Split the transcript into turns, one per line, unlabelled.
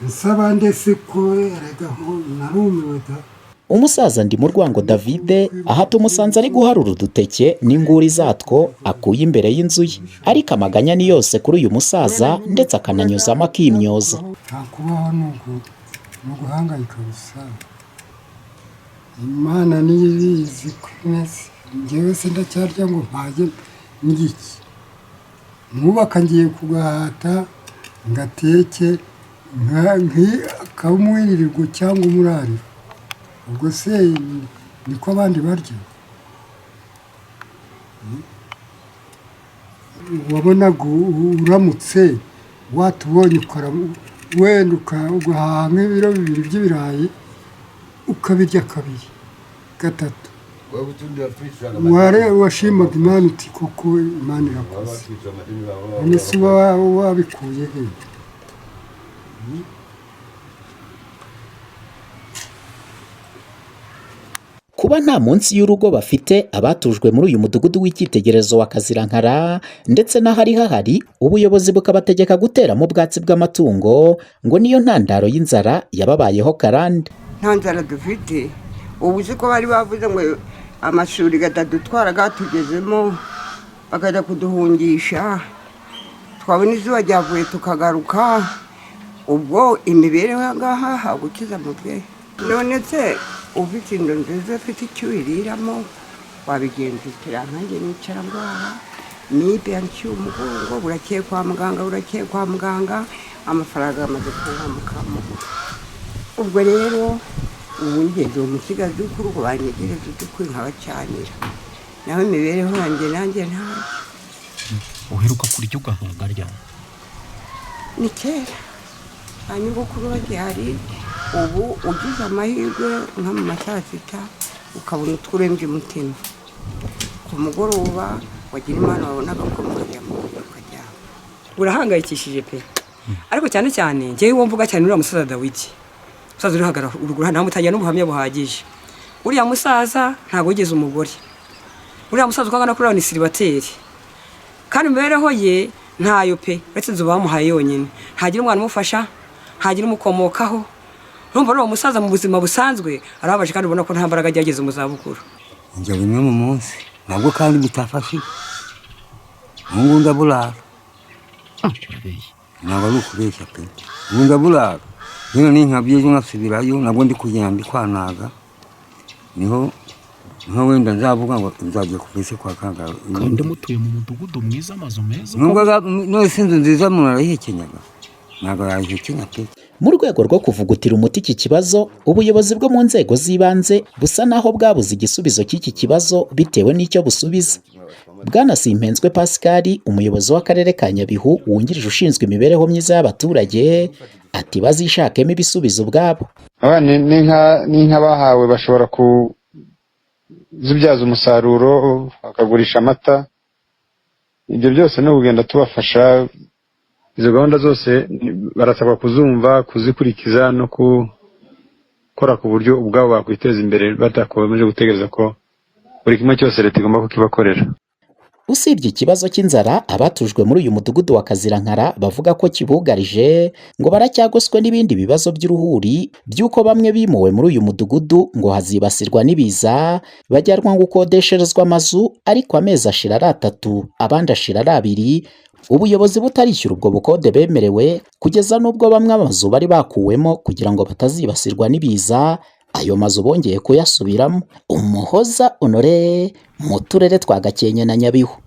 Nsaba ndetse ko erega narumiwe da.
Umusaza Ndimurwango Davide aha tumusanze ari guharura uduteke n'inguri zatwo akuye imbere y'inzu ye, ariko amaganya ni yose kuri uyu musaza, ndetse akananyuzamo akimyoza.
Nta kubaho, ni uguhangayika gusa. Imana niyo ibizi ko imeze. Njyewe se ndacyarya ngo mpage n'igiki? Mwubaka ngiye kugahata ngateke akamwiririrwa cyangwa umurariro. Ubwo se niko abandi barya? Wabonaga uramutse watubonye, wenda ugahaha nk'ibiro 2 by'ibirayi, ukabirya kabiri gatatu, washimaga Imana uti koko Imana irakoze. None se uba wabikuye he?
Kuba nta munsi y'urugo bafite abatujwe muri uyu mudugudu w'icyitegererezo wa Kazirankara, ndetse n'ahari hahari ubuyobozi bukabategeka guteramo ubwatsi bw'amatungo, ngo niyo ntandaro y'inzara yababayeho karande.
Nta nzara dufite. Ubu uzi ko bari bavuze ngo amashuri gatadutwara gatugezemo, bakajya kuduhungisha, twabona izuba ryavuye tukagaruka. Ubwo imibereho aha ngaha hagukiza mu bwe. None se ufite inzu nziza, ufite icyo uyiriramo, wabigenza utira? Nkanjye nicara ngaha nibe yanciye umugongo, burakeye kwa muganga, burakeye kwa muganga, amafaranga amaze kunkamukamo. Ubwo rero ubu ngeze umusigazi w'urugo, banyegereza udukwi nkabacanira, naho imibereho yanjye nanjye ntayo.
Uheruka kurya ugahaga ryari?
Ni kera, ba nyogokuru bagihari. Ubu ugize amahirwe nka mu ma saa sita ukabona utwo urembye umutima, ku mugoroba wagira Imana wabona agakoma ukajya mu buriri ukaryama.
Burahangayikishije pe, ariko cyane cyane njyewe uwo mvuga cyane uriya musaza Dawidi, umusaza uri hagarara uruguru, ntawe mutagira n'ubuhamya buhagije. Uriya musaza ntabwo wigeze umugore. Uriya musaza uko angana kuriya ni célibataire, kandi imibereho ye ntayo pe, uretse inzu bamuhaye yonyine. Ntagira umwana umufasha, ntagira umukomokaho. Urumva uriya musaza mu buzima busanzwe arababaje, kandi ubona ko nta mbaraga agira, ageze mu zabukuru.
Njya rimwe mu munsi nabwo kandi bitafashije. Ubu ngubu ndaburara, ntabwo ari ukubeshya pe, ubu ndaburara nyine. Ni nka byiza nkasubirayo nabwo ndi kugenda ndi kwanaga, niho wenda nzavuga ngo nzajya ku isi kwa kangahe.
Kandi mutuye mu mudugudu mwiza, amazu meza.
Nubwo none se inzu nziza umuntu arayihekenyaga? Ntabwo yayihekenya pe.
Mu rwego rwo kuvugutira umuti iki kibazo, ubuyobozi bwo mu nzego z'ibanze busa naho bwabuze igisubizo cy'iki kibazo bitewe n'icyo busubiza. Bwana Simpenzwe Pascal, umuyobozi w'akarere ka Nyabihu wungirije ushinzwe imibereho myiza y'abaturage, ati bazishakemo ibisubizo ubwabo.
Abana n'inka bahawe bashobora kuzibyaza umusaruro, bakagurisha amata. Ibyo byose ni ukugenda tubafasha. Izo gahunda zose barasabwa kuzumva, kuzikurikiza no gukora ku buryo ubwabo bakwiteza imbere, badakomeje gutegereza ko buri kimwe cyose leta igomba kukibakorera.
Usibye ikibazo cy'inzara abatujwe muri uyu mudugudu wa Kazirankara bavuga ko kibugarije, ngo baracyagoswe n'ibindi bibazo by'uruhuri by'uko bamwe bimuwe muri uyu mudugudu ngo hazibasirwa n'ibiza, bajyanwa gukodesherezwa amazu, ariko amezi ashira ari 3, abandi ashira ari 2, ubuyobozi butarishyura ubwo bukode bemerewe, kugeza n'ubwo bamwe amazu bari bakuwemo kugira ngo batazibasirwa n'ibiza, ayo mazu bongeye kuyasubiramo. Umuhoza Honore mu turere twa Gakenke na Nyabihu.